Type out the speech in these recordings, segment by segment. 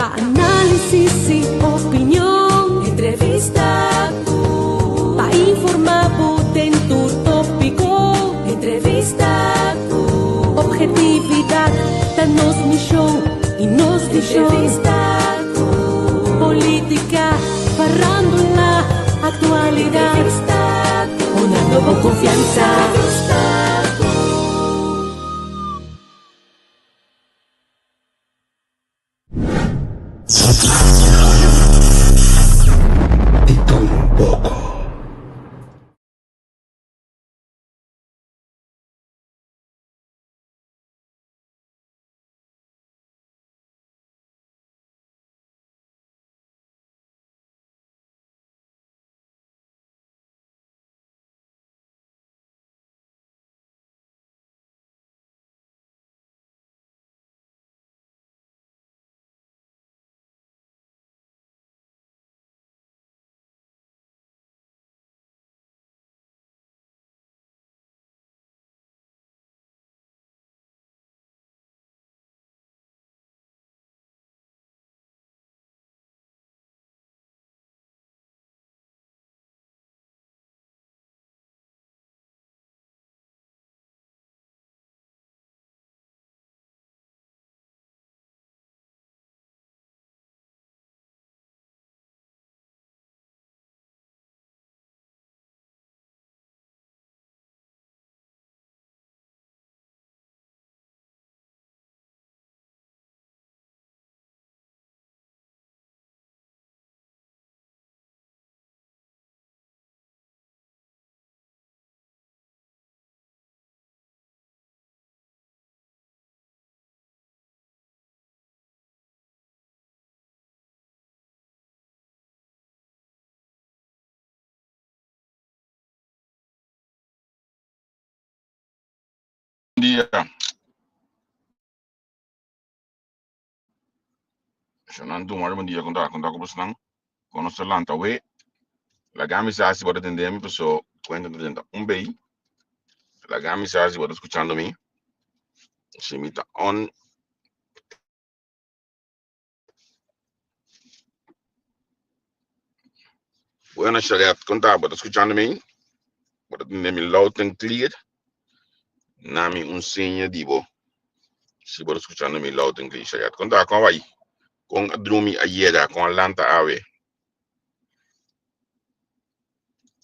Pa análisis i opinion. Entrevista ku. Pa informá bo den tur tópiko. Entrevista ku. Objetividat ta nos mishon i nos vishon. Entrevista ku. Polítika, farándula, aktualidat. Entrevista ku. Honrando bo konfiansa. Entrevista ku. Di tur un poko. Dia. Shonan duma bon dia konta konta ku bosnan. Kono sa lanta we. Laga mi sa si bo ta tende mi paso kuenta ta tenta un bei. Laga mi sa si bo ta skuchando mi. Si mi ta on. Bueno, Sharet, konta bo ta skuchando mi? Bo ta tende mi loud and clear? Na mi un seña di bo. Si bo ta skuchando mi loud and clear, Sharet. Konta kon bai? Kon a drumi ayera? Kon a lanta awe?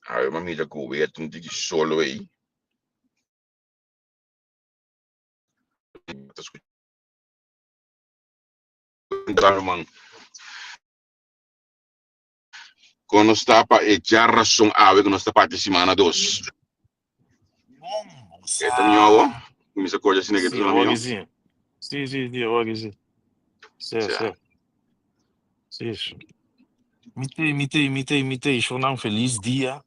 Awe m'a mira ku weer tin tiki solo ei. Ta skuchando man. Kon nos ta pa e djarason awe ku nos ta parti simana dos? Bon, E ta mihó awo? Kuminsá koja asina ke ta Sí, sona awor mihó? ki sí. Sí, sí, sí, awor ki sí. Sí, Sea. sí. Sí, sí. Mi te, mi te, mi te, mi te, shownan feliz dia.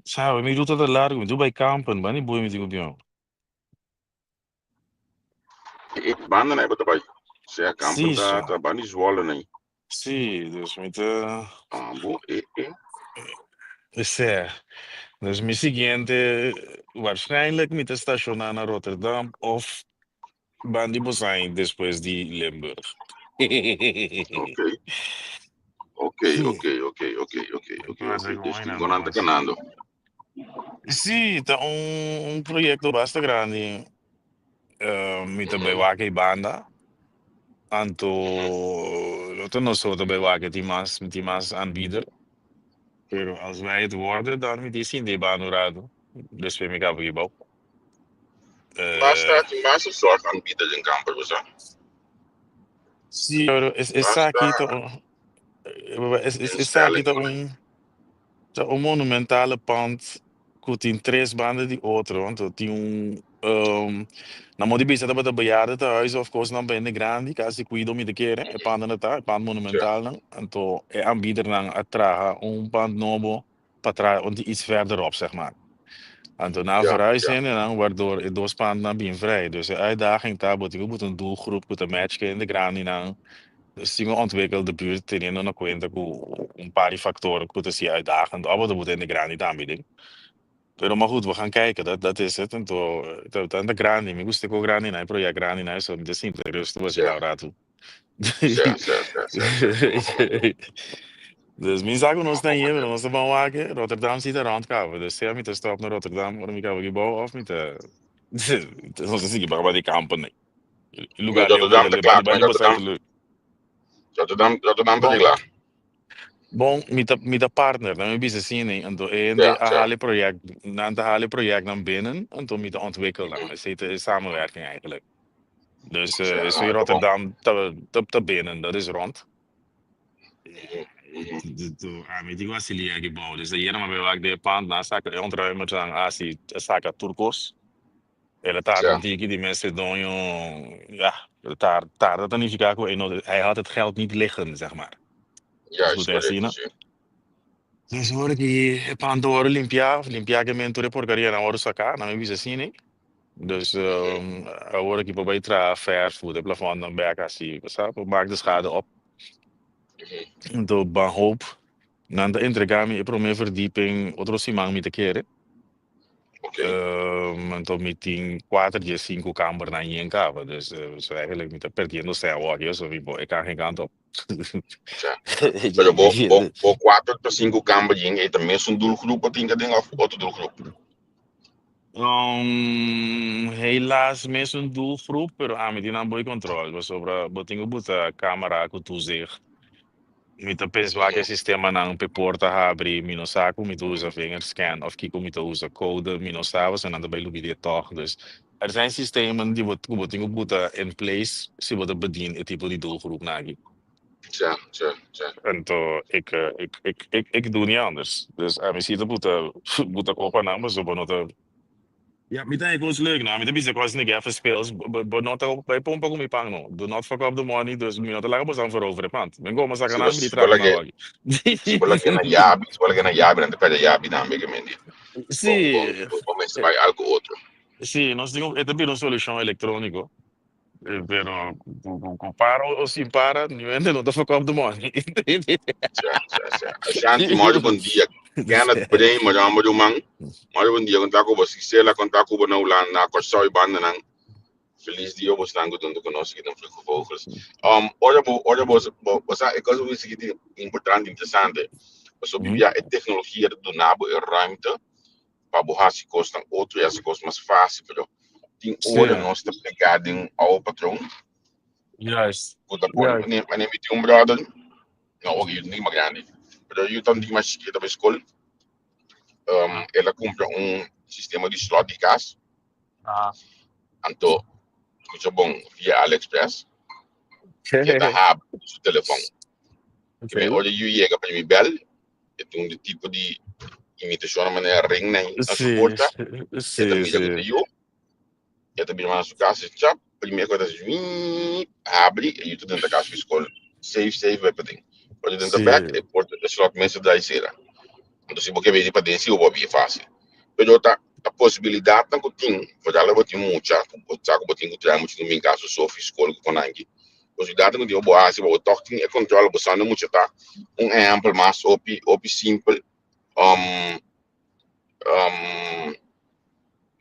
Sabe, mi ruta ta largo, mi tu bai kampen, bani boy mi tin ku bion. E banda nai bo ta bai. Sea kampen Sí, ta so. ta banda di Zwolle nai. Sí, dus mi ta Ah, bo e e. Sea. Dus mi siguiente, waarschijnlijk mi ta stashoná na Rotterdam of bandi Bosai despues di Limburg. Ok, ok, Sí. ok, ok, ok, ok, ok, Mas ok. ik Dus hoor tin nou kon nan ta mas. kanando. Sí, ta un proyecto basta grandi. Mi ta bai wak ei banda. Anto no ta nos so ta bai wak, tin mas aanbieder. Pero als wij het worden, dan mi tin sinti ei banda un rato. Despues mi kaba aki bou. Basta tin basta sort aanbieder den kamper, bo sa. Sí, pero es Basta esaki ta un esaki instelling ta kon. un Ta un monumentale pand ku tin tres banda di otro. Anto tin un na modo di bisa tabata bejaardentehuis of kosnan pa hende grandi, kas di kuido mi ta kere, e pandanan ta, e pand monumentalnan. Anto e aanbiedernan a traha un pand nobo pa traha un iets verderop, zeg maar. Anto nan a verhuis hendenan waardoor e dos pandnan bin vrij. Dus e uitdaging ta bo tin ku buta un doelgroep ku ta match ku hende grandinan. Dus tin ku ontwikkel de buurt teniendo na kuenta ku un par di factor ku ta sier uitdagend of bo ta buta hende grandi tambe den. Pero maar goed, we gaan kijken, dat dat is het. Anto ta ta grandi, mi gusta ku grandi nan, e project grandi nan, so mi ta sinti rustig pa asina un ratu. Sí, sí, sí, sí, sí, sí, m'a comprendé. Dus mi sa ku M'a nos ta comprendé. pero nos ta ban wak Rotterdam si ta rond kaba. Dus sea mi ta stop na Rotterdam ora mi kaba gebouw of mi ta nos ta sigui baba di kampo nee. Mi Lugar leu Rotterdam mi ta ta kla, bandi mi bandi bo Rotterdam, ta leuk. Rotterdam, Rotterdam ta Bon, regla. bon, mi ta partner, dan mi bisa asina, nee. Anto e Ja, hende a ja. hala e project, nan ta hala e projectnan binnen, anto mi ta ontwikkel nan. Esei ta e samenwerking eigenlijk. Dus Ja, esei no, ta bon. Rotterdam ta binnen, dat is rond. Ami tin ku hasi aki bou. Dus ayera mi a bai wak den e pand, nan a saka e ontruimer nan a hasi a saka tur kos. El a tarda un tiki di mes e doño, ja, tar tarda ta nifiká ku e no hij had het geld niet liggen, zeg maar. Nos Juist, por ta correcto, asina. sí. Dus ora ki e pand a wòrdu limpiá, of limpiá ke men tur e porkarianan a wòrdu saká, nan mi bisa asina. Dus awor aki por bai traha verf, ku e plafònnan bèk hasi, bo sa, por maak de schade op. Anto ban hoop nan ta entregá mi e promé verdieping otro siman mi ta kere. Anto mi tin kuater di e sinku kambernan yen kaba, dus so eigenlijk mi ta perdiendo sèn awor aki, so mi bo e kan geen kant op. Tja. Pero bo kuater pa sinku kamber yen ei ta mesun doelgroep bo tin aden of otro doelgroep? Helaas mesun doelgroep, pero ami tin nan boy control, pasobra bo tin ku buta camera ku toezicht. Mi ta pensa wak e sistemanan p'e porta habri, mi no sa ku mi ta usa vingerscan of kiko mi ta usa code, mi no sa pasobra nan ta bai lubid'é tòg. Dus er zijn systemen di bo ku bo tin ku buta in place si bo ta bedien e tipo di doelgroepnan aki. Tja, tja, tja. Anto ik ik ik ik ik doe niet anders. Dus ami si ta buta buta kopa nan pasobra bo no ta. Ja, mi ta e kos leuk no. Mi ta bisa kos nigga even speels. Bo no ta bai pompa ku mi pan no. Do not fuck up the money, dus mi no ta laga boso veroveren pand. Mi goma saka Si bo nan, mi di si bo traha nan lag'é wak. si bo lag'é na yabi, si bo lag'é na yabi nan ta pèrdè yabi tambe ke men di. Sí, Bo bo mester bai algu otro. sí, nos tin un, e ta bira un solushon elektróniko, pero ku para o sin para, niun hende no ta fuck up the money. Sè, sè, sè. Ashanti, mòri bon dia. Kenneth Bremer, homber ruman. Mòri bon dia. Konta ku bo Gisela, konta ku bo na Hulanda, na Kòrsou i bandanan. Felis dia bosnan ku dunta ku nos aki den Vluge Vogels. Ora bo, ora bo, bo, bo sa e kos ku bo tin importante, interesante. Pasobra bibia e teknologia ta duna bo e ruimte pa bo hasi kosnan otro i hasi kos mas fásil, pero tin ora nos ta pegá den un oude patroon. Ku ta pone, manera mi tin un brother, no, oke, yu ta mas grandi, pero yu ta un tiki mas chikito pa e skol, el a kumpra un sistema di slot di kas, anto skucha bon, via AliExpress, e ta habri ku su telefòn. Ora yu yega pa mi bèl, e tin un tipo di imitashon manera ring na su porta, e ta mira ku ta yu, e ta bira na su kas, e chap, primer ku e ta hasi wiiiip, habri, e yu ta drenta kas ku skol, safe safe bai paden. Ora e drenta bek, e porta, e slot mes ta drai sera. Anto si bo ke bini paden si bo por bini fásil. Pero ta ta posibilidatnan ku tin, vooral bo tin mucha, ku bo sa ku bo tin ku traha mucha tin bin kas ku sofi skol ku konanki, posibilidatnan ku tin bo hasi pa bo tòg tin e kòntròl, bo sa no mucha ta un ehèmpel mas hopi hopi simpel.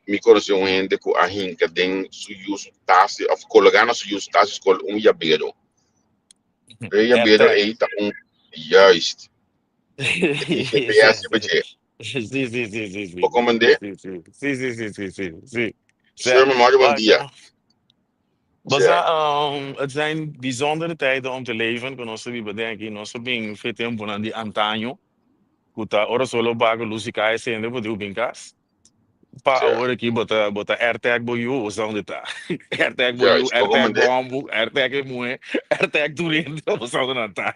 Mi konosé un hende ku a hinka den su yu su tas òf kologá na su yu su tas di skol un yabero. E yabero ei ta un juist. E tin GPS riba dje. Sí, sí, sí, sí, sí. Bo komprendé? Sí, sí, sí, sí, sí, sí, sí, sí. Sherman, mòrgen bon dia. Basa, het zijn bijzondere tijden om te leven, ku nos ta biba den aki. Nos ta bin fe tempunan di antaño, ku ta ora solo baga lus di kaya sende bo diu bin kas. Pa awor aki bo ta bo ta airtag bo yu, bo sa unda ta. Airtag bo yu, Juist, bo airtag bo komprendé? hòmbu, airtag e muhé, airtag tur hende, bo sa unda nan ta.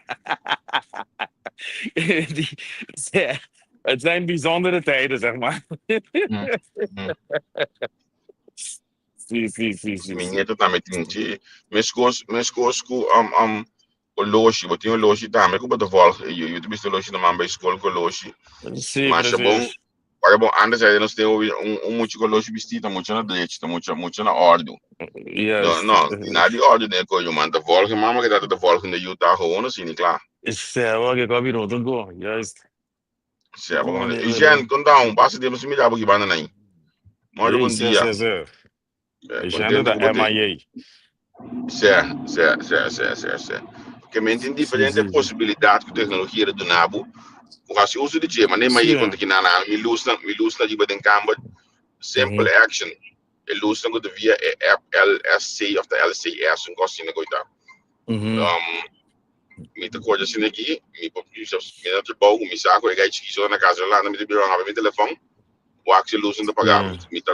Het zijn bijzondere tijden, zeg maar. Sí, sí, sí, sí, Mi sí. nieto tambe tin, sí. Meskos, meskos ku oloshi, bo tin oloshi tambe ku bo ta volg. Yu, yu ta bisti oloshi na man bai skol ku oloshi. Sí, Masha bon. precies. Ora bon, antes ei nos tin un, un mucha ku oloshi bisti, ta mucha na drechi, ta mucha, mucha na ordu. No, no, na di ordu den ko yu man ta volg e mama ke tata ta volg de yu ta gewoon asina, kla. Sè, oke, ku a bira otro go. Juist. Sè, Oh, bon. nee, Eugène, konta un, pasa tempu sin mira bo ki banda nai. Mòrgen Ei, bon sè, dia. sè, sè. Eh, Eugène kontento ta ku bo te. MIA. Sè, sè, sè, sè, sè, sè. Ke men tin Sí, diferente sí, sí. posibilidat ku teknologia ta duna bo ku hasi uso di dje. Manera mi a Sí. yega konta ki nan mi lusnan, mi lusnan riba den kamber, simple action. E lusnan ku ta via e app LSC of ta LCS, un kos asina ku ta. Mi ta korda asina aki, mi por mi mi na trabou ku mi sa ku e gai chikito na kas Yolanda, mi ta bira habri mi telefòn, wak si e lusnan ta pagá. Mi ta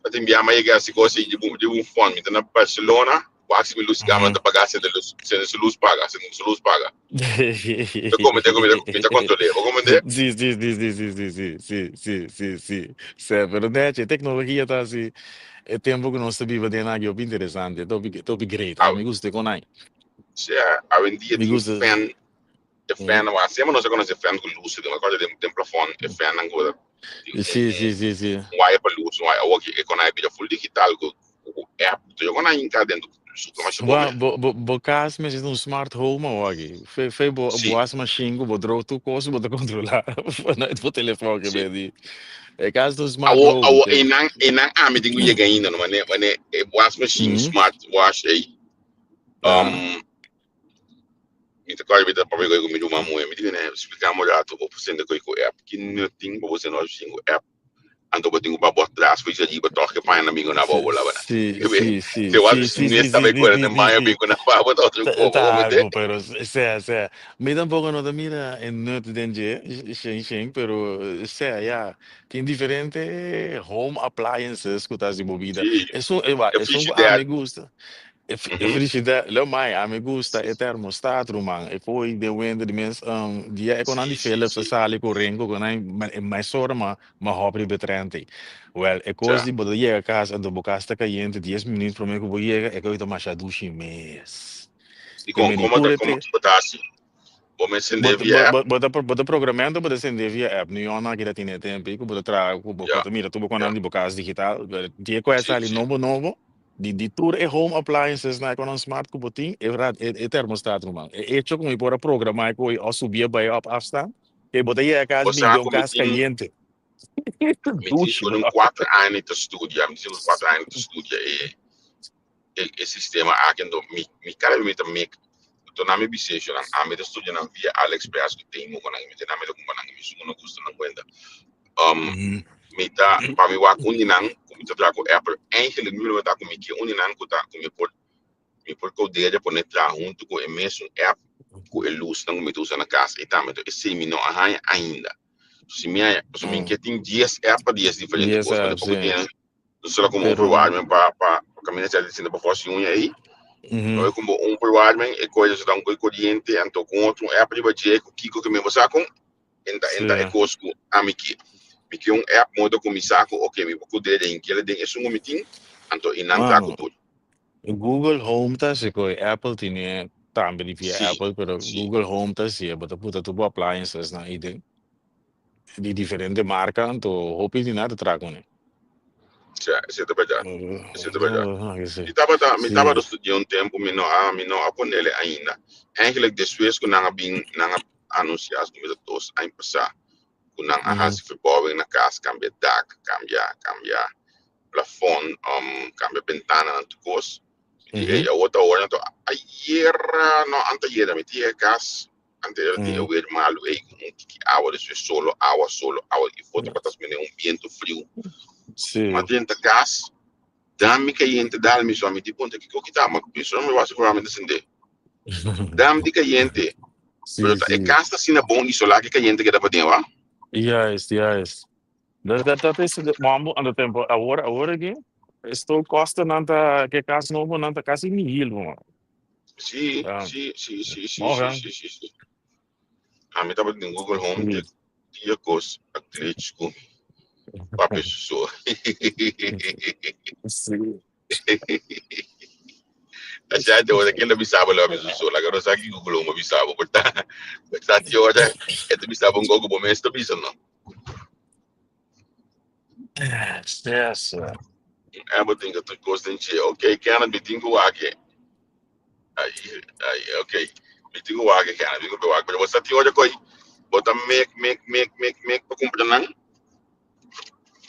Ta tin bia ma yega hasi kos ei di un fon. Mi ta na Barcelona, wak si mi lus gama ta paga, sende lus, sende su lus paga, sende su lus paga. Ta komende ku mi ta kontrol'é. Bo komende? Sí, sí, sí, sí, sí, sí, sí, sí, sí, sí, sí. Sè, pero nechi, e teknologia ta hasi e tempu ku nos ta biba den aki hopi interesante, ta hopi, ta hopi great. A mi gusta e konai. Sea, awendia Mi tin gusta. fan, e fan, wak, siempre nos a konosé fan ku lus, den akorda den den plafòn, e fannan ku tin un Sí, sí, sí, sí. un waya pa lus, un waya, awor ki e konai bira full digital ku ku app, to yo konai hinka den su masha bon Wa, me. bo, bo, bo kas mester ta un smart home awor aki. Fe, fe bo, bo Sí, was machine ku bo droog tur kos bo ta kontrolá vanuit bo telefòn ke sí. be di. E kas ta un smart Awor, home. awor Ke, einan, einan ami tin ku yega ainda no, mane, mane e was machine smart wash ei. Ja. Mi ta kòrda mi ta papia ku mi ruman muhé, mi di kuné, splika mi un ratu bo por sende ku app, ki nut tin pa bo sende wòrdu sin ku app, anto bo tin ku ba bo atras for ariba tòg e paña na bingo na bo la bana. Sí, Ke be, sí, sí, se wòrdu sí, sin sí, mes sí, ta sí, bai sí, kore sí, den sí, baño sí. bin ku na ba bo ta otro Ta, koko, ta bo mete? algo, pero sea, sea. Mi tampoco no ta mira e nut den dje, shen shen, pero sea, ya. Tin diferente home appliances ku ta hasi bo bida. Sí, Esun, ewa, e esun ku frigidaire. ami gusta. E frigidaire, lo mai, ami gusta e termostaat, ruman. E kooi den winter di mes, dia e konan di Philips a sali ku ren ku nan, mesora ma ma hòp riba e trènt ei. Wèl, e kos di bo ta yega kas, anto bo kas ta kayente dies minüt promé ku bo yega, e kooi ta masha dushi mes. Ke Dikon, meni komo ta, tur e komo te. bo ta hasi? Bo mes Bo sende ta via bo app? bo bo ta bo ta programando bo ta sende via app. Nu yòn aki ta tene e tempu ei ku bo ta traha ku bo bo ta mira tur bo konan di bo kas digital. Pero dia ku a sali nobo nobo di di tur e home appliances nan e konan smart ku bo tin e ra e e termostaat ruman. E echo ku mi por a programa e koe òf subi e bai òf afstaan ke bo ta yega kas Bo bin sa den un ku mi kas tin kayente. mi tin Dushi sigur un bro. kuater aña ta studia, mi tin sigur kuater aña ta studia e e e sistema aki anto mi mi kada mi ta mek to na mi bisesho nan ami ta studia nan via AliExpress ku Temu ku nan mi ta mi ta kumpra nan mi sumo no gusta nan kuenta um mi ta pa mi wak un di nan ku mi ta traha ku Apple eigenlijk mi ta ku mi ke un di nan ku ta ku mi por mi por kodea pone traha huntu ku e mesun app ku e lusnan ku mi ta usa na kas i tambe to esei mi no a haña ainda si mi haña pasobra mi ke tin dies app pa dies diferente Dies kos pa apps, poko sí. tin Solo como un Pero, verwarming pa pa pa camina cierto diciendo pa fosi uña aí. ujú. No como un verwarming e coisa se dá un coi corriente anto com outro app riba dje ku kiko que me saco enta enta e kos ku ami ki. Mi ki un app modo ku mi saco ok mi por kude den kele den esun mi tin anto i nan tra ku Mano, tur. Google Home ta hasi koe Apple tine tambe di via Apple, pero Google Home ta hasi bo ta puta tur bo appliances nan i den di diferente marka anto hopi di nan ta traha kuné. Sí, esei ta bèrdat. Esei ta bèrdat. Mi tabata, mi tabata studia un tempu, mi no a, mi no a ponele ainda. Eigenlijk despues ku nan a bin, nan a anunsiá, ku mi ta dos aña pasá, ku nan a hasi verbouwing na kas, kambia dak, kambia, kambia plafon, kambia bentananan, tur kos. Mi di, ey, awor ta ora, anto ayera, no, antayera, mi tin e kas, anterior tin e weer malu ey, ku un tiki awa, despues solo awa, solo awa, i for tabata mene un bientu friu. Ma drenta kas, dam mi kayente dal mi so, mi di puntra kiko ki ta, ma mi so mi wak si mi ta sende. Dam di kayente, pero ta e kas ta asina bon isolá ku e kayente keda paden, wak. Juist, juist. Dat, dat, dat is de mambo aan de tempo. Awor, awor aki, esto kostennan ta, ke kas nobo nan ta kasi mihil, man. Sí, sí, sí, sí, sí, sí, sí, sí, sí. Ami tabata den Google Home te dia kos a glitch ku mi. Papia su so. Asha te ora ken ta bisabo lo papia su so. Laga nos sa ki Google Home a bisabo. Por ta, por ta ti ora e ta bisabo un koko bo mes ta bisa no. Yes. Abo tin ku tur kos den dje. Ok, Kenneth, mi tin ku wak e. Ai, ai, ok. Mi tin ku wak e, Kenneth, mi tin ku wak. Pero bo sa tin ora koi, bo ta mek, mek, mek, mek, mek pa kumpra nan.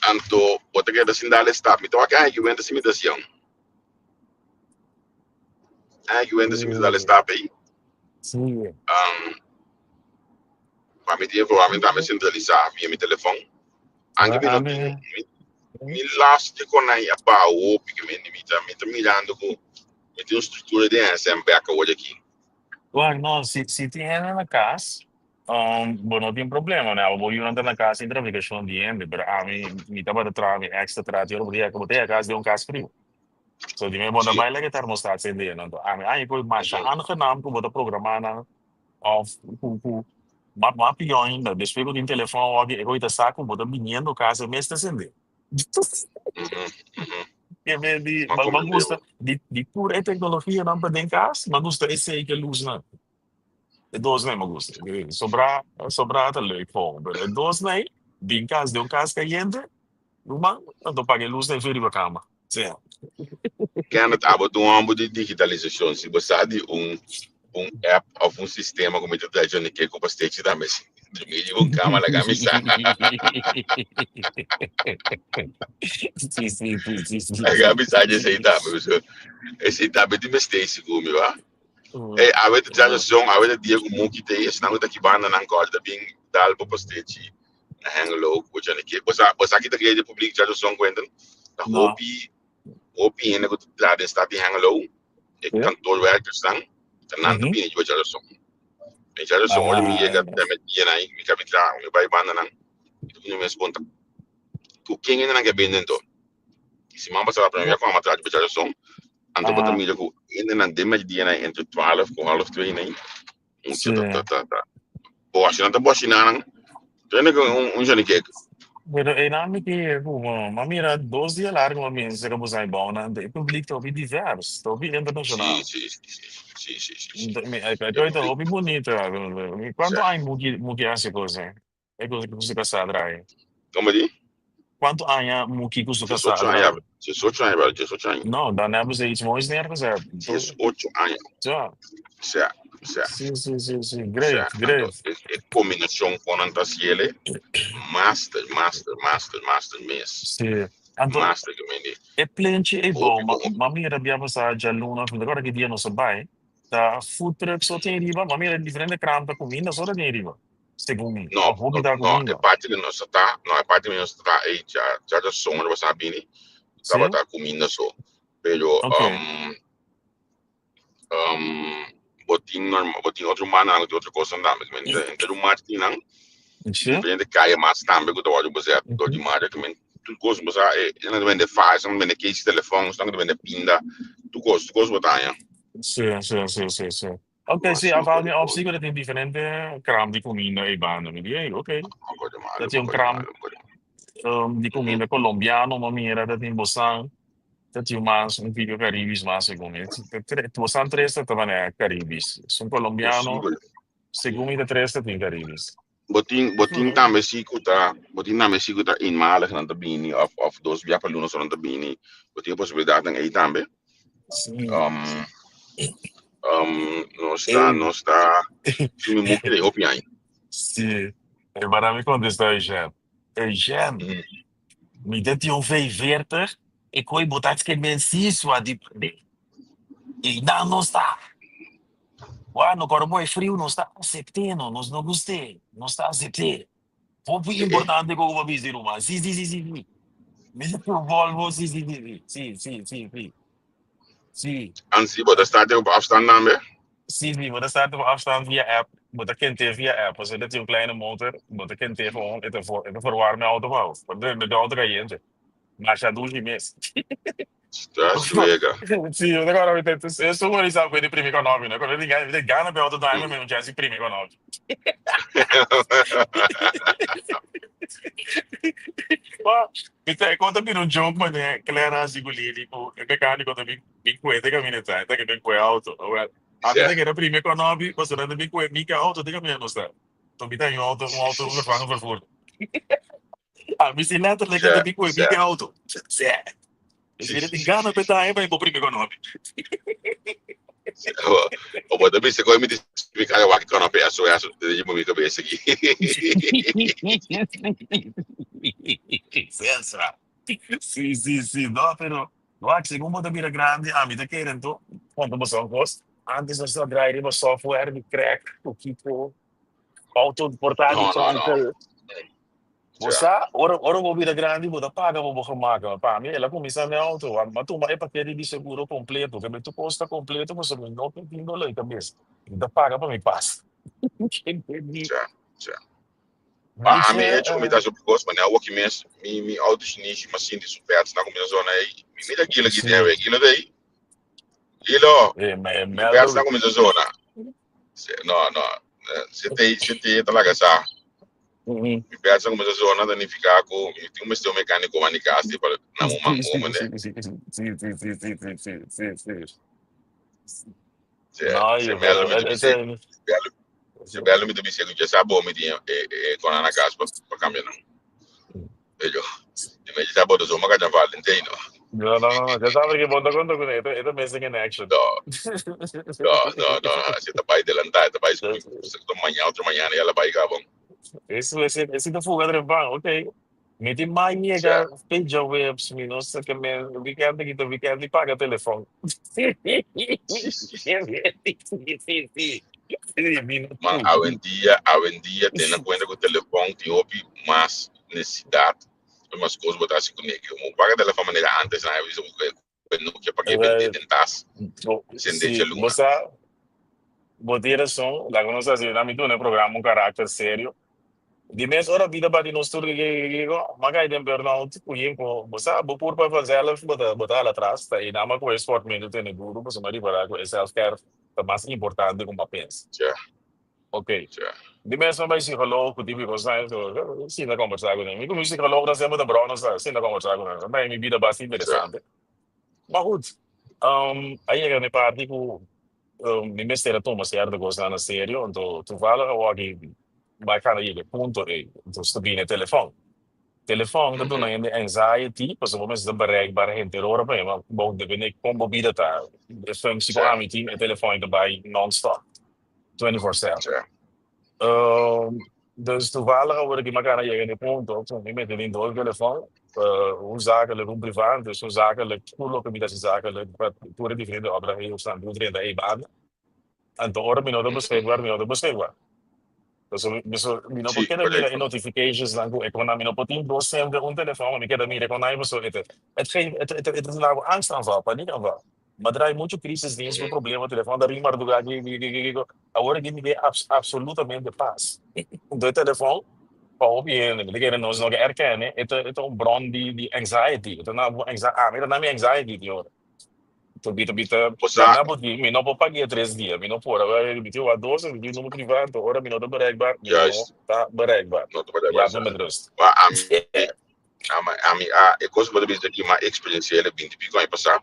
Anto, bo ta keda sin dal e stap. Mi ta wak, ai, ki wenta sin mi ta hasion. Ai, ku wende si mi ta dal stap ei. Sí. Pa mi tin probablemente tambe sentralisá via mi telefòn. Anke mi no tin mi, mi last di konai a baha hopi ke mi mi ta mi ta mirando ku mi tin un struktura di gsm bek awor aki. Wak, no, si si tin hende na kas, bo no tin problema, ne? Abo bo yunan ta na kas sin trafikashon di hende, pero ami mi tabata traha mi ex ta traha tin ora bo ta yega bo ta yega kas den un kas friu. So di mi bo ta bai laga e termostat sende, no? Anto ami a ku masha aangenaam ku bo ta programá nan òf ku ku ma ma pió ainda despues ku tin telefòn awor e koe ta sa ku bo ta biniendo kas e mes ta sende. Ke men di Ma ma comprende gusta bo. di di tur e teknologianan pa den kas ma gusta esei ke lusnan. E dos nei ma gusta. Sobrá sobrá ta leuk gewoon pero e dos nei bin kas den un kas kayente ruman anto paga e lusnan i riba kama. Sea. Kenneth, abo ta un homber di digitalisashon. Si bo sa di un un app of un sistema ku mi ta traha Johnny Cake ku pastechi tambe si drumi riba un kama laga mi sa. Sí, sí, sí, sí, sí, Laga sí. mi sa di esei tambe. Pasobra esei tambe tin mester sigur mi ba. Ey, awe ta djaduson, awe ta dia ku Muki ta ei, esnan ku ta ki banda nan kòrda ta bin dal bo pastechi na Hengelo ku Johnny Cake. Bo sa, bo sa ki ta kere di publik djaduson, Quentin? Ta No. hopi, hopi hende ku ta traha den stad di Hengelo, e Sí. kantoorwerkersnan, ta nan ta bini riba djaduson. E djaduson ora mi yega te me dia nan, mi kabi traha, mi bai banda nan, mi ta pone mes punta, ku ken hende nan ke bini dentro? Siman pasá la prome bia ku a traha riba djaduson, Anto bo ta mira ku hendenan den medidia nan entre 12 ku half 2 nan mucha ta ta ta ta bòshi nan ta bòshi nan tende ku un un Johnny Cake. Pero einan mi ke ku bo a mira dos dia largo a mester ku bo sa e bou nan e publik ta hopi divers ta hopi internashonal. Si si si si si si si. Mi e koe ta hopi bunito kuantu aña muki muki hasi kos ei e kos ku su kasá draai? Komo di? Kuantu aña Muki ku su kasá 18 a aña, traha? 18 aña, bro, 18 aña. No, dan hebben ze iets moois neergezet. 18 aña. Ja. Sea, sea. Sí, sí, sí, sí. Sea, Great, anto, great. e, e kombinashon kon nan ta hasiele, master, master, master, master mes. Sí. Anto, Master ke mende. e plenchi ei bou, Hopi ma, bon. ma mira bia pasá djaluna, mi ta kòrda ki dia nos a bai, ta food truck so tin riba, ma mira diferente kram ta kuminda so ta tin riba. Segun mi, No, of hopi no, ta no, e kuminda. parti di nos ta, no, e parti di nos ta ei dja, dja ta sombra basa bini, Sí? tabata kuminda so. Pero, Ok. bo tin norma, bo tin otro mannan, bo tin otro kosnan tambe. Men, henter un marcha tin nan, Sí? diferente kaya mas tambe ku ta wòrdu bezet dor di marcha, ke men tur kos, bo sa, e nan ta bende faha, esnan ta bende case di telefòn, esnan ta bende pinda, tur kos, tur kos bo ta haña. Sí, sí, sí, sí, sí. Ok, No, sí, sí, me afal acuerdo mi de op sí ku ta tin diferente kram di kuminda ei banda. Mi di, hey, ok. Me acuerdo Ta malo, tin me un acuerdo kram malo, me acuerdo. di kuminda kolombiano, mi mira, ta tin bosan, ta tin mas un piko karibis mas segun mi. Bosan tres ta tabata karibis. Esun kolombiano, Posibel. segun mi ta tres ta tin karibis. Bo tin, bo tin tambe si ku ta, bo tin tambe si ku ta eenmalig nan ta bini of of dos bia pa luna so nan ta bini. Bo tin e posibilidatnan ei tambe. Sí. Nos ta, Ey. nos ta, si mi muki de hopi aña. Sí. E para mi contesta Eugène. Eugène, mi ta tin un 45 e koe bo ta ke men sisua di i nan no sta. Wak, no kòrda bo e friu nos ta asept'é no, nos no gust'é, nos ta asept'é. Hopi importante ku bo bisa ruman. Si, si, si, si, si. Mi ta ku Volvo, si, si, si, si, si, si, si, si. Si. Ansi, bo ta start op afstand tambe? Si, si, bo ta start op afstand via app, bo ta kent'é via app, pasobra e ta tin un kleine motor, bo ta kent'é gewoon, e ta e ta verwarm e auto pa bo, pa de auto kayente. Masha dushi mes. Sta suega. Sí, yo te acuerdo ahorita. Eso por esa fue de primer económico, ¿no? Cuando diga, de gana pe auto time, me un chance primer económico. Wa, mi te conta bira un joke mané, Clara hasi ku Lili ku e mecánico ta bin bin kue te camina ta, ta ke bin kue auto. Awel, a mi ta keda primer económico, pasobra nan ta bin kue mi ke auto te camina nos ta. To mi ta un auto, un auto vervangen vervoer. A mi si letterlijk ta bin kue mi ke auto. Sè. Dus mi ta tin gana pa e taña pa e por primi konopi. O bo ta bisa koe mi ta explica wak konopi aso aso te di mi cabeza aki. Sensa. Sí, sí, sí. No, pero wak, segun bo ta bira grandi, ami ta kere anto, konta boso un kos. Antes nos ta draai riba software di crack ku kiko, auto porta di No, no, no. kronkel. Bo sa, ora, ora bo bira grandi bo ta paga pa bo gemak. Ma pa mi el a kuminsá mi auto, m'a tuma e pakete di seguro kompleto, ke mi tur kos ta kompleto pasobra mi no ke tin dolor di kabes. Mi ta paga pa mi pas. Tja, tja. Pa ami hecho ku mi ta hasi hopi kos, manera awoki mes mi mi auto shinishi m'a sinti su pèts na kuminsá zona ei. Mi mira Gilo aki den awe. Gilo ta ei? Gilo, mi pèts na kuminsá zona. No, no. Si te, si te ta laga sa. Mi pèts na kuminsá zona ta nifiká ku mi tin un mester un mekániko manda di kas di pa na un man omo de. Se, No, se yo, mèldu pero mi ta bis'é, bèldu, se bèldu mi ta bis'é ku dja sa bo mi tin e, e kona na kas pa, pa kambia nan. Ejo, di me dja sa bo ta zoma ka jan falta entei no. No, no, no, ya sabe que bo ta konta kuné, e ta missing in action. No, no, no, no, si ta bai delantá, e ta bai mañana, otro mañana ya la bai kaba. Eso, ese, ese ta fuga trempan, ok. Mi tin mai yega te djaweps, mi no sa ke men weekend aki ta weekend di paga telefon. Sí, sí, sí. Sí, mi no Man, tin. awendia, awendia, tene na kuenta ku telefon tin hopi mas nesesidat, hopi mas kos bo ta hasi kuné. Ku bo paga telefon manera antes nan a bisa bo ku e Nokia pa ke bendé den tas, sendé Sí, djaluna. bo sa, bo tin rason, laga nos hasi, mi duna e programa un karakter serio. Di mes ora bida bati nos tur kico m'a cay den burnout cu yin cu bo sa bo pur pa vanzelf bo ta bo ta hala atras ta y nama cu e sportmento tene duro pasobra m'a ripara cu e self care ta mas importante cu m'a pensa. Tja, Ok. tja. Di mes m'a bay psicoloog cu tipico cosnan so sinta combersa cu nan. Mi cu mi psicoloog ta semper ta broma nos ta sinta combersa cu nan. Ta mi bida basta Tja. interesante. Ma goed, a yega na e parti cu Mi mester a tuma sierto cosnan na serio, anto toevallig awor aki bai cana yega e punto ey, anto ta bini e telefon. Telefon ta duna hende anxiety pasobra bo mester ta bereikbaar henter ora pa hende, bon depende con bo bida ta, e functie cu ami tin e telefon ta bai non stop, 24/7. Dus toevallig awor aki mi a cana yega na e punto cu mi mester tin dos telefon, un zakelijk, un privat, dus un zakelijk tur loke mi ta haci zakelijk pa tur e diferente opdrachtgeversnan tur drenta ey banda. Anto ora mi no ta beschikbaar, mi no ta beschikbaar. Pasobra mi no por keda mira e notificationsnan cu e con nan, mi no por tin dos semper un telefon, ma mi keda mira e con nan pasobra e ta het geeft het het het ta duna angstaanval, paniekaanval. Mi a draai mucho crisisdienst cu problema telefon ta ring marduga ki ki ki ki ki awor aki mi tin absolutamente pas. Anto e telefon pa hopi hende mi ta kere nos no ke erkende e ta e ta un bron di di anxiety e ta na bo ami ta na mi anxiety tin ora. Anto mi ta mi ta na bo di mi no por pagu'e tres dia mi no por mi tin wak dos mi tin number priva anto ora mi no ta bereikbaar mi no ta bereikbaar. Laat me met rust. Pa ami Ama ami a e kos bo ta bisa aki ma eksperensia el binti piko aña pasá.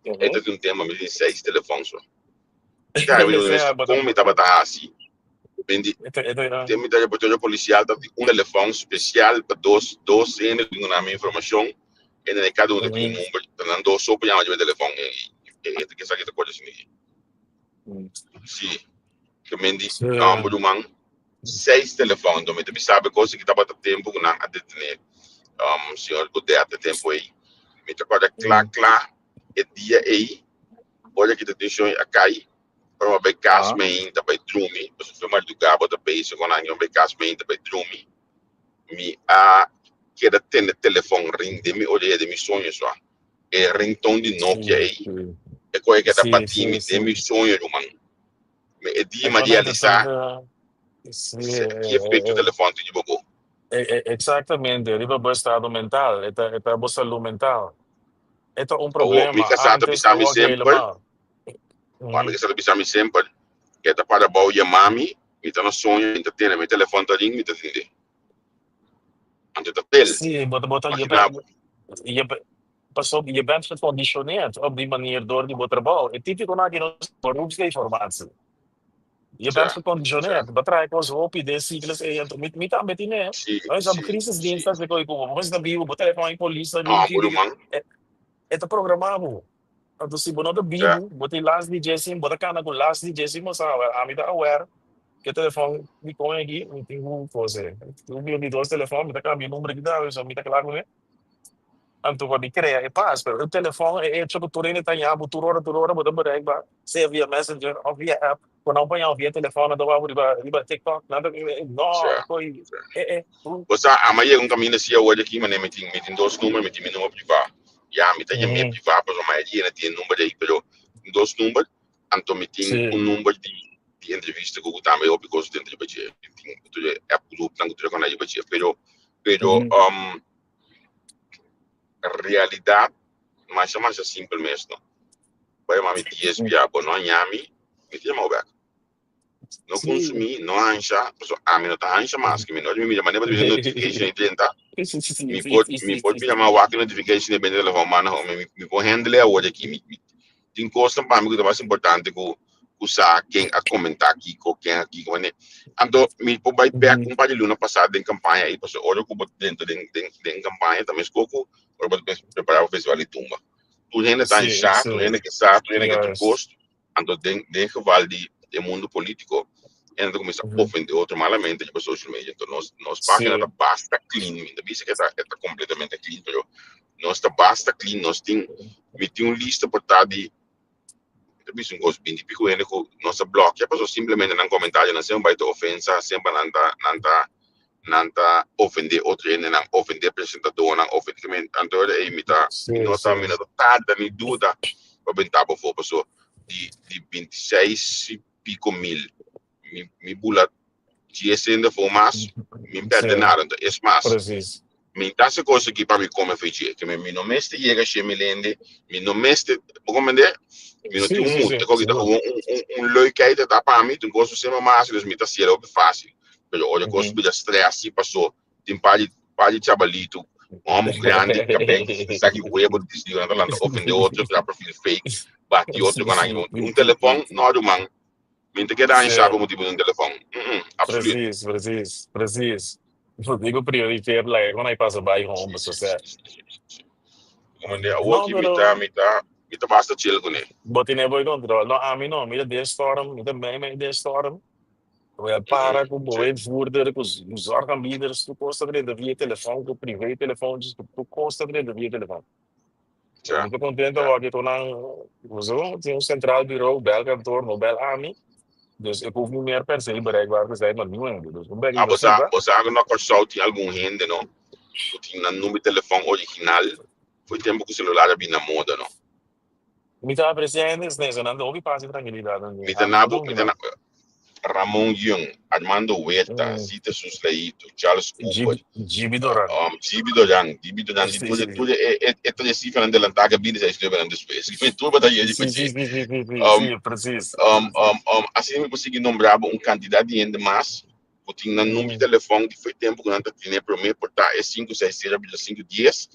E ta un tema mi tin seis telefòn so. Kai mi mes kon mi tabata hasi. Bindi den mi repertorio polisial ta tin un telefòn spesial pa dos dos hende ku duna mi informashon e nan kada un ta tin un number ta nan dos so por yama riba e telefòn e e ta kesa ki ta kore asina aki. Si ke men di homber ruman. Seis telefòn, enton mi ta bisa bo e kos aki tabata tempu ku nan a detené señor Godett e tempu ei. Mi ta kòrda kla kla e dia ei ora ki detenshon a kai, ora mi a bai kas mainta bai drumi, pasobra fen mardugá bo ta bezig ku nan, mi a bai kas mainta bai drumi, mi a keda tende telefòn ring den mi orea, den mi soño sua. E ringtone di Nokia ei, e kos a keda batí mi den mi soño ruman. Mi e dia mi a realisá ki efekto telefòn tin riba bo. Exactamente, riba bo estado mental, e ta e ta bo salú mental. E ta un Awor, mi problema, kasá ta antes, bisa mi awor semper, helemaal. mi kasá ta bisa mi semper, e ta para bou yama mi, mi ta na soño, mi ta tende, mi telefòn ta ring, mi ta tende. Anto e ta tel, Sí, bo ta bo ta je imagina bo. je pasobra je bent geconditioneerd op die manier door di bo trabou. E típiconan aki nos beroepsdeformatie. Je bent geconditioneerd. Bo traha kos hopi den siglos ei anto mi mi tambe tin e. Nos a crisisdienst ta haci koe ku bo. Bo mester ta bibu, bo telefon ei polis ta bin ki ki. E ta programa bo. Anto si bo no ta bibu, bo tin last di dje sin, bo ta kana ku last di dje sin bo sa awor. Ami ta aware ku e telefon di kon aki mi tin ku kos ei. Mi tin di dos telefon, mi ta kambia number aki tambe, so mi ta kla kuné. Anto pa mi krea e pas, pero e telefòn, e echo ku tur hende ta yabu tur ora tur ora bo ta bereikbaar, sea via Messenger òf via app, ku nan por yabu via telefòn nan ta wak bo riba riba TikTok, nan ta no Sea, koi sea. e e hu. Bo sa, ama yega un kaminda si awor aki, manera mi tin mi tin dos number, mi tin mi number privá. Ya, mi ta yam'é privá pasobra mayoria hende tin e number ei, pero tin dos number, anto mi tin Sí. un number di di entrevista ku tambe hopi kos den riba dje. Mi tin tur e app groupnan ku tur e kos riba dje, pero pero Realidad masha masha simpel mes no. Bo yama mi dies bia bo no haña mi, mi ta yama bo bek. No consumi, no hansha, pasobra ami no ta hansha mas, mi no mi mira manera bo ta mira notification di drenta, mi por mi por mira ma wak e notification di bende telefon ma no mi mi por handle awor aki, mi mi tin kosnan pa mi ku ta mas importante ku ku sa ken a komentá kiko, ken a kiko manera. Anto mi por bai bèk un par di luna pasá den kampaña ei pasobra ora ku bo drenta den den den kampaña ta meskos ku ora bo ta prepará pa festival di tumba. Tur hende ta anshá, tur hende ke sa, tur hende ke tur kos. Anto den den geval di e mundu polítiko hende ta kuminsá ofendé otro malamente riba social media. Anto nos nos página ta basta clean, mi ta bisa ku e ta e ta kompletamente clean pero nos ta basta clean, nos tin mi tin un lista por ta di mi ta bisa un kos binti pico hende ku nos a blòkia pasobra simplemente nan komentarionan semper bai ta ofensa, semper nan ta nan ta nan ta ofendé otro hendenan, ofendé presentadornan, ofendé anto ora ei mi ta mi no ta mi no ta tarda ni duda pa benta bo afó pasobra di di 26 i pico mil mi mi bula dies hende afó mas mi pèrdè nada anto es mas mi ta hasi kos aki pa mi kome fei dje ke mi no mester yega shemil hende mi no mester bo komprende mi no tin un mut e koki ta un un un leukheid ta pa mi tin kos ku semper mi hasi dus mi ta hasiel hopi fásil pero ora kos bira stress si paso tin par di par di chabalitu homo grandi kabei saki huevo di disliga nan ta lanta ofende otro tra profil fake bati otro con nan un telefon no ruman mi ta keda anshá pa motibu di un telefon absoluut. Precies, precies, precies. Bo tin ku prioriteer laga kon ai pasa bai home, so sè. Como awor No, ki mi pero ta mi ta mi ta basta chill kuné. bo tene bo control. No, ami no, mi ta den storm, mi ta mei mei den storm. Bo a para ku bo voerder, ku zorgaanbieders, tur kos ta drenta via telefon, ku privé telefoontjes, ku tur kos ta drenta via telefon. Mi ta contento awor ku nan zo tin un centraal bureau, bel kantoor, no bel ami. Dus ik hoef niet meer per se bereikbaar te zijn, maar niemand hende. Dus un bel Ah, bo sa, iniciativa. bo sa ku na Kòrsou tin algun hende no ku tin nan number di telefòn original for e tempu ku selular a bin na moda no. Mi ta aprecia hende esneso, nan ta hopi paz y tranquilidad. Mi ta Ami no na ta bo, un mi di ta nan. na Ramon Young, Armando Huerta, Zita Suslaito, Charles Cooper, Gibi, Gibi Doran. Gibi Doran, Gibi Doran, si tur tur e e e tres cifranan delantá ke bini seis nuevenan despues. Tur bo ta yega di Sí, sí, p'e. sí, sí, sí, sí, sí, precies. Asina mi por sigui nombra bo un kantidat di hende mas ku tin nan number di telefòn di foi tempu ku nan ta tene promé por ta e sinku seis sero bira sinku dies.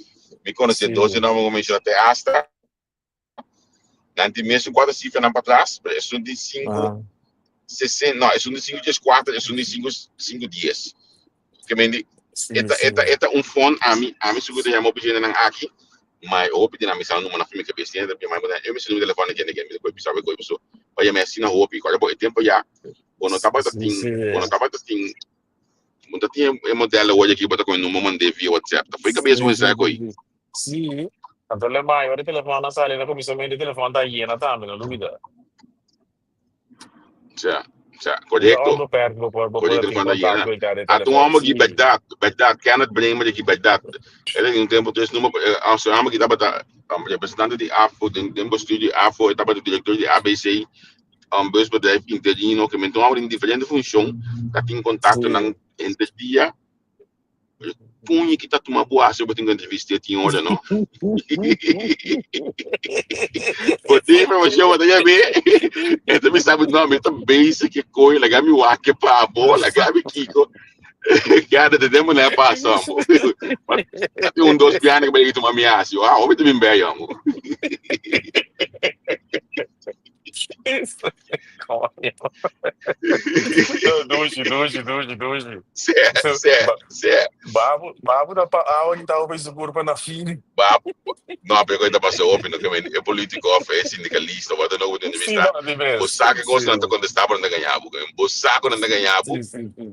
Mi konosé dos di nan ku menshoná te asta. Nan tin mesun kuater sifranan patras, pero esun di sinku sesen, no, esun di sinku dies kuater, esun di sinku sinku dies. Ke men di, e ta, e ta, e ta un fon, ami, ami sigur ta yama hopi gentenan aki, ma e hopi di nan mi sa numbernan for mi kabes, tin hende ta yama mi, mi sa number telefòn di kende kende, mi ta kohe bisa kohe paso, pa yama asina hopi, kòrda bo e tempu ya, bo no tabata tin, bo no tabata tin, bo no ta tin e modèl awor aki bo ta kohe number mand'é via WhatsApp, ta for kabes bo mester kohe. Sí, anto le mayor di telefòn a sali na kuminsamentu di telefòn ta yena tambe, no lubida. Sa, sa, Bo ta korekto. onbeperkt, bo por, bo por Korekto, tin telefòn ta yena. kontakto i kada Ata un telefòn, hòmber ki sí. bèrdat, bèrdat, Kenneth Bremer di ki bèrdat. El a tin un tempu tres number, eh, hòmber ki tabata representante di AFO, den, den bestuur di AFO, e tabata direktor di ABC, busbedrijf interino, ke men ta un hòmber den diferente funshon, ta tin kontaktonan henter dia. Puña ki ta tuma bo hasi bo tin ku entrevista e tin ora no. Bo tin informashon bo ta yam'é e ta bisa bo no mi ta bezig ke koi laga mi wak ke pa bo laga mi kiko kada te tempu na e pasa amo. Ta tin un dos biaha ku bai tuma mi hasi ah hopi ta bin bei amo. Coño. Dushi, dushi, dushi, dushi. Sè, sè, sè. Babu, babu ta pa awa ki ta opi su kurpa na fini. Babu, no, pero ku ta pasa hopi, no ke men e politiko of e sindikalista of wat dan ook bo ta Sí, entrevistá, no, di bo bes. sa ke Sí. kos nan ta kontestá bo nan ta gaña bo. Bo sa ku nan ta gaña bo, Sí, sí, sí.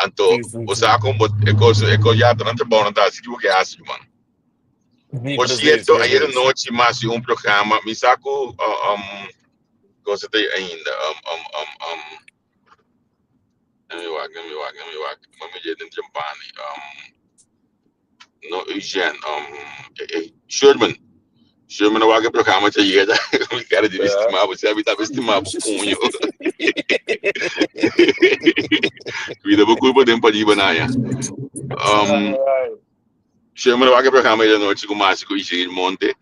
anto Sí, sí, bo sí. sa kon bo e kos e kos ya ta nan trabou nan ta hasi ki bo ke hasi man. Sí, Por precies, cierto, ayer precies. nochi m'a hasi un programa, mi sa ku cosa ta ainda, mi wak, mi wak, mi wak, ma mi den champani, no Eugene, Sherman, Sherman a wak e programa te ayera, mi cara di mi stima bo, mi ta stima bo cuño. Cuida bo culpa den pariba na ya. Sherman a wak e programa ayera nochi cu masi cu Eugene Monte.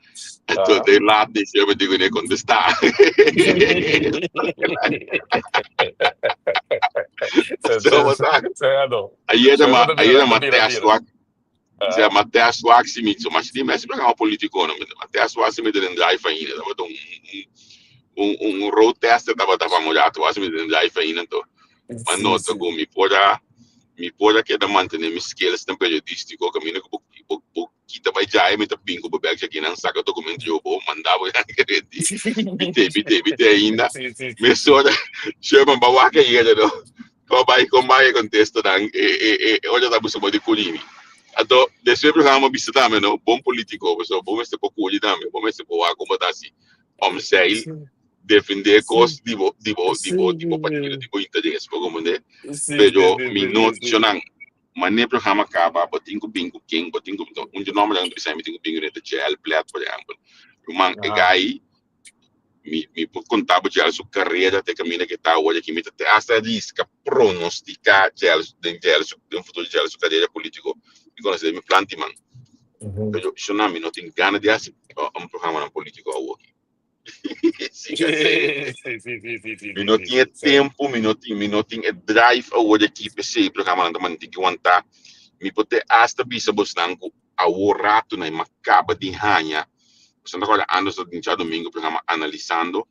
Anto te laat di Sherman digo ne contesta. So, what's that? Ayera ma, ayera ma test wak. Sea ma test wak si mi, so ma si di mes programa politico no, ma test wak si mi den drive ainda, tabata un un un un road test tabata pa un rato, wak si mi den drive ainda anto. Ma nota ku mi por a mi por a keda mantene mi skills den periodístico kaminda ku bo bo bo kita bai djae mi ta bin ku bo bek dje akinan saka documento yo bo manda bo di mi te mi te mi te ainda mesora Sherman ba wak ayera no kon bai kon bai e contestonan e e e ora ta buska bo di kuri mi anto despues programa bisa tambe no bon politico pasobra bo mester por kuri tambe bo mester por wak como ta hasi omzeil defende cos di bo di bo di bo di bo partido di bo interes bo comprende pero mi no shonan mane programa caba bo tin cu bin cu ken bo tin cu un di nombernan ta bisa mi tin cu bin cu ta JL Plet por ehempel ruman e guy mi mi por conta bo JL su carera te caminda ke ta awor aki mi ta te hasta risca pronostica JL den JL su den futuro di JL su carera politico mi conoce den mi planti man pero shonan mi no tin gana di haci un programanan politico awor aki. Sí, sí. Sí, sí, sí, sí, sí, Mi no sí, tin e sí, sí. tempo, mi no tin, mi no tin e drive awor aki p'esei programanan ta manti ki wantá. Mi por te hasta bisa bosnan ku awor rato nan m'a kaba di haña, boso ta kòrda ántes ta tin djadumingu programa Analisando,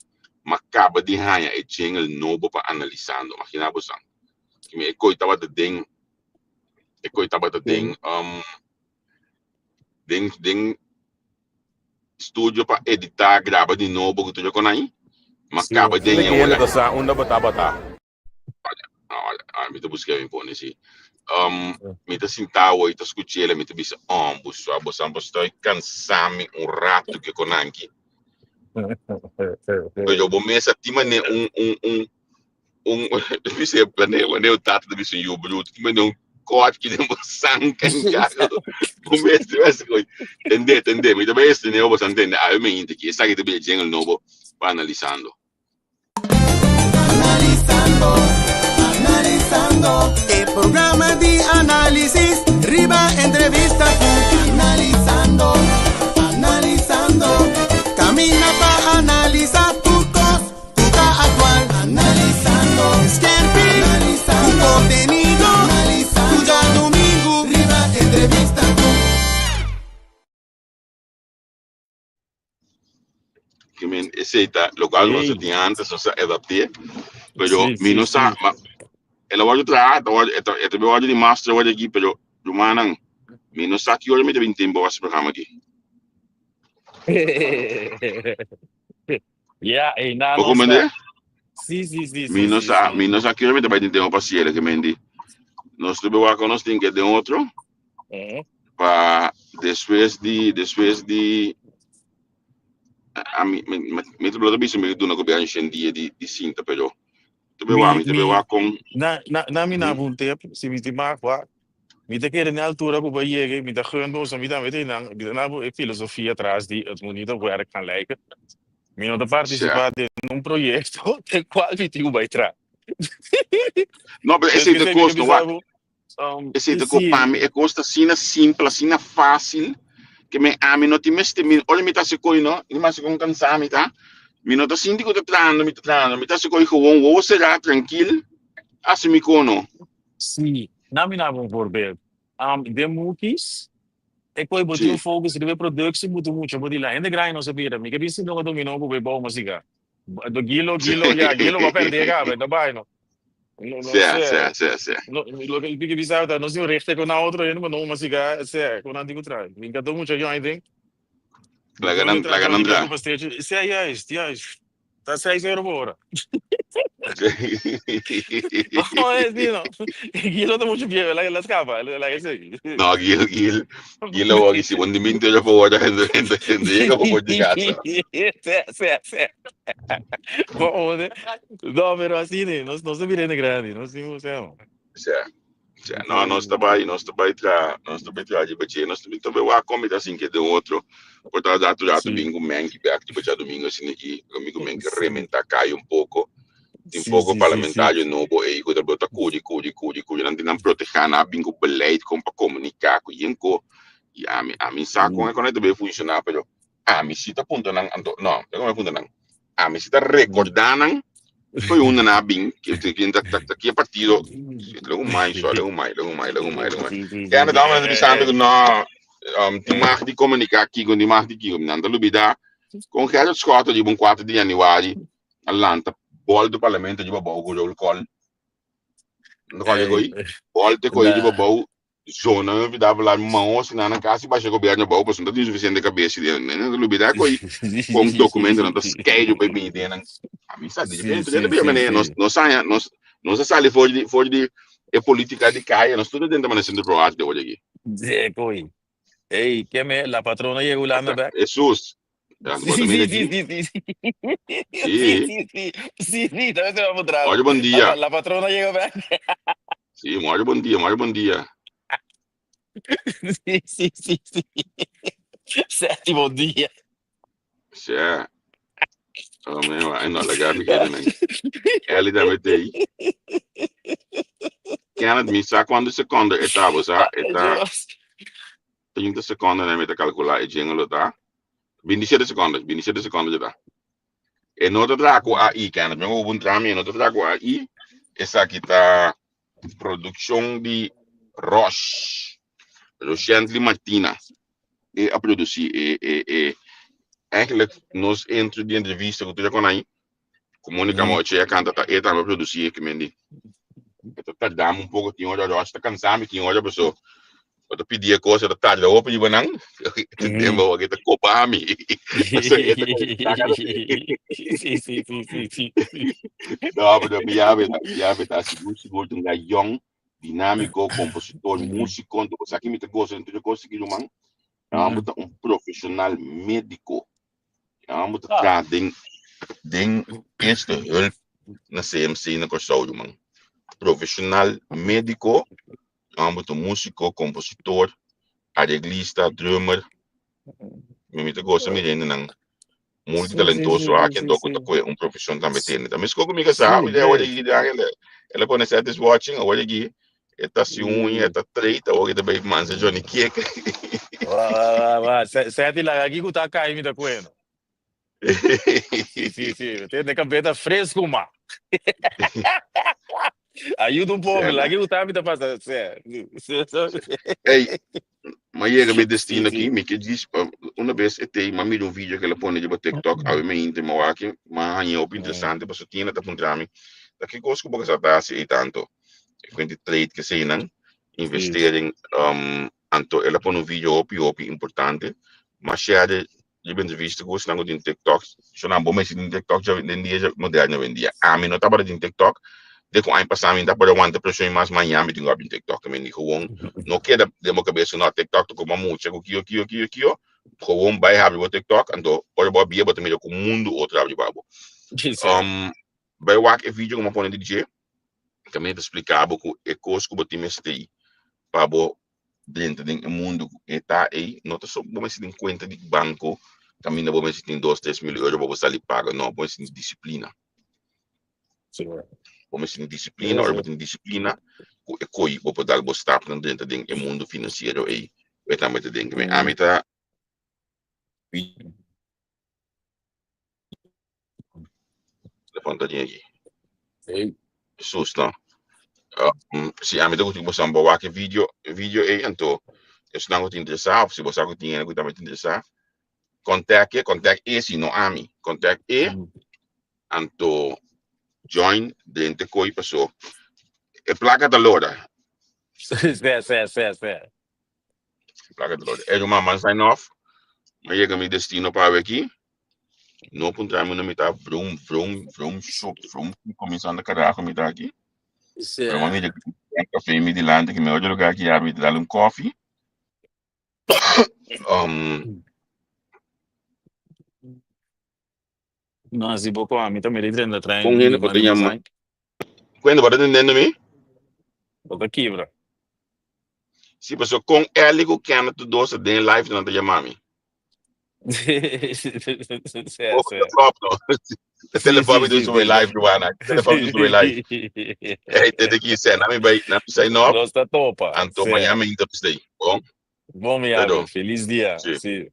m'a kaba di haña e jingle nobo pa Analisando, maginá bosan. Ki mi e koi tabata den, e koi tabata den, den, den studio pa edita, graba di nobo ku tur e konai, ma kaba den Unda e ki hende ora. ta sa unda bo tabata? Ora, mi ta buska mi pone si. Mi ta sinta awo i ta skuch'el, mi ta bisa, oh, busua, bosan por stoi kansa mi un ratu ke konanki. Pero bo mesa tin mane un, un, un, un bisa mane mane un tata ta bisa un yu bruto tin mane un kòchi den bo sanka enkargo bo mes ta bisa koy tende tende mi ta bai estren'é bo san tende awe mi hinti aki esaki ta bira jingle nobo pa analisando. Analisando, analisando e programa di análisis riba entrevista ku Analisando, analisando kaminda pa analisa tur kos. Ku ta aktual, analisando, skerpi, ku kontenido, ku djadumingu, riba entrevista ku. Ke men esei ta lokual nos a Ey. tin antes, nos a adapt'é, pero Sí, mi sí, no sa, sí. ma el a wòrdu traha, ta wòrdu, e ta e ta wòrdu di master wòrdu aki, pero rumannan, mi no sa ki ora mi ta bin tempu pa wak e programa aki. Ja, ey, na Bo nos comprende? ta. Sí, sí, sí, Mi sí, no sí, sa, sí. mi no sa kier mi ta bai tin tempo pa cielo ke men di. Nos tuve wak nos tin ke den otro pa despues di despues di a mi mi mi mi ta blota bisa mi duna gobierno shen dia di di sinta pero tuve wak Mi, mi tuve mi, wak con na, na, na mi na Mhm. un tip, si mi tin mag wak, mi ta kere na altura ku bo a yega i mi ta gun boso, mi tambe tin nan, mi ta na bo e filosofia tras di het moet niet op werk gaan lijken. Mi no ta Sea. partisipá den un proyekto den kual mi tin ku bai tra. No, pero Dus esei ta p'esei mi kos ta no bisa wak. bo, Esei ta kos sí, pa mi e kos ta asina simpel, asina fásil, ke mi ami no tin mester mi ora mi ta hasi koi no, mi hasi kon kansá mi ta, mi no ta sinti ku ta trahando mi ta trahando, mi ta hasi koi gewoon wowo será trankil, hasi mi kono. Sí, na mi na bo un voorbeeld. Den Mookies, E koe bo tin un focus riba e productie bo tin mucha bo di la hende grandi no sa bira mi ke bisti no domino ku bo e bou masica do gilo gilo ya gilo bo a perde caba e ta bai no no no Sea, se sea, sea, sea. no loke mi ke bisa ta nos tin un rechte ku na otro hende pero no masica sea ku nan tin ku traha mi ka ta mucha young den Laga nan, laga nan traha traha. sea juist juist ta 6 euro por hora. Vamos a decir, no. Gil no ta mucho viejo, la, la escapa, la, la que No, Gil, Gil, Gil lo voy si buen diminto yo puedo gente, gente, gente llega por de casa. Sí, sí, sí. Vamos a No, pero así, no, no se mira grande, no sé cómo se llama. Sea, sea, no, nos ta bai, nos ta bai tra, nos ta bai tra di bache, nos ta bai tambe wa come ta sin que de otro. Por ta dato dato bingo menki back di bache domingo sin aqui, domingo menki rementa cai un poco. Tin poco parlamentario nobo ei ku ta ta kuri kuri kuri kuri nan tin nan proteha nan a bin ku beleid kon pa komunika ku yen ko i ami ami sa kon e kon e ta bay funciona pero ami si ta puntra nan anto no e kon puntra nan ami si ta recorda nan koe unda nan a bin ke ken ta ta ke partido lego mai so lego mai lego mai lego mai lego mai e anda dame nan ta bisando ku no tin mag di komunika kiko tin mag di kiko nan ta lubida kon Gerrit Schotte riba un kuater di januari a lanta bol do parlamento riba bou ku roll call. No kòrda koi? Bol te koi riba bou zona no vida bla mao si nan kasi basha gobierno bou pasobra no ta tin suficiente kabes den nan. Ta lubida koi kon documento nan ta skeidu pa e bini den nan. A mi sa di diferente den ta manera nos nos haña nos nos a sali for di for di e politica di kaya nos tur ta den ta manera centro pro arte ora aki. Sí, koi. Ey, keme la patrona yega Hulanda bek? Jesus. Ja, Sí, bo ta sí, mira sí, aquí. sí, sí, sí. Sí. Sí, sí, sí, sí, también se va a mostrar. Morgen bom La, dia. la patrona llegó back. Sí, morgen bom dia, morgen bom dia. Sí, sí, sí, sí. Séptimo día. Sí. Oh, man, ay, no, la gabi que nan. Eli tambe te ahí. Kenneth, mi sa cuando seconde eta, bo sa, eta Dios. 30 seconde na mi ta calcula e jingle ta. 27 seconde, 27 seconde ta. E no ta traha ku AI, Kenneth. Mi a puntra mi, e no ta traha ku AI. Esaki ta produccion di Rosh. Roshendly Martina. E a produci e, e, e. Eigenlijk, nos intro di entrevista ku tur a konai, ku Monica Moche a kanta ta e tambe a produci e kimendi. E ta tardam un poko, tin ora Rosh ta kansa mi, tin ora paso bo ta pidi e kos, e ta tarda hopi riba nan, te tempo awor ke ta kopa mi. Paso e ta Sí, sí, sí, sí, sí. No, pero mi yabe ta, mi yabe ta sigur sigur ta un guy young, dinámiko, kompositor, músiko, anto bo sa ki mi ta gosa den tur e kos aki ruman, Amo ta un profesional médiko. Amo ta traha den den eerste hulp na CMC na Kòrsou ruman. Profesional médiko, amo ta músiko, kompositor, areglista, drummer. Mi mi ta gosa mi hendenan multitalentoso aki anto ku ta kohe un profesion tambe tene. Ta mesco ku mi kasá, mi awor aki el a pone set is watching, awor aki e ta hasi uña, e ta trade, awor aki ta bai mansa Johnny Cake. Wa, wa, wa, wa. Seti laga aki ku ta kai mi ta kueno. Sí, sí, sí. Tene kabeta fresco ma. Ayuda un poco, laga aki ku ta mi ta pasa. Sí. Ey, Ma yega mi destino aki, mi ke djis pa una bes e tei, m'a mira un video ke el a pone riba TikTok awe mainta, m'a wak, m'a haña hopi interesante pasobra tin ta puntra mi, ta ki kos ku bo sa ta hasi ei tanto? E kuenti trade keseinan, investering, anto el a pone un video hopi hopi importante, m'a share riba entrevista ku esnan ku tin TikTok, shonnan bo mester tin TikTok dja den dia moderno awendia. Ami no tabata tin TikTok, te ku aña pasá mi no tabata wanta preshon mas maña mi tin ku abri TikTok. Mi di gewoon no keda den bo kabes ku no TikTok ta kuma mucha ku kio kio kio kio, gewoon bai habri bo TikTok anto ora bo a bia bo ta mira ku mundu otro a habri pa bo. Bai wak e video ku mi a pone di dje, kaminda ta splika bo ku e kos ku bo tin mester pa bo drenta den e mundu ku e ta ei, no ta so bo mester tin kuenta di banko kaminda bo mester tin dos tres mil euro pa bo sali paga, no, bo mester tin disiplina. Bo mester tin disiplina, ora bo tin disiplina ku e koi bo por dal bo stapnan drenta den e mundu finansiero ei ku e tambe ta den. Ami ta Levanta di aki. Hey. Jesus, no. Si ami ta gusta bosan bo wak e video, video ei, anto esnan ku ta interesá, of si bo sa ku tin hende ku tambe ta interesá, contact e, contact e si no ami, contact e, anto join den te koi paso e plaka ta lora. Sí, sí, sí, sí. E plaka ta lora. Ey ruman, man sign off. Mi a yega mi destino pa awe aki. No puntra mi no mi ta vroom vroom vroom shop vroom kuminsando karajo mi ta aki. Pero mami de café mi dilante que me oye lugar aquí ya mi dale un coffee. No, así poco a mí también de 30 Con trein hende di ku ta manda yama. mensahe. Kuenda, bo ta entendiendo mi? Bo ta kibra. Sí, paso con Ellie ku Kenneth tu dos den live nan ta yama mi. Sí, Oh, sí. klopt no. De Sí, telefoon sí, mi sí, dus sí. live ruana. Telefoon mi dus live. Hey, te ki sê, na mi bai, na mi sign up. Nos ta topa. Anto Sí. mañana mi ta stay. Bon? Bon, mi Pero, amigo. Feliz dia. sí. Sí.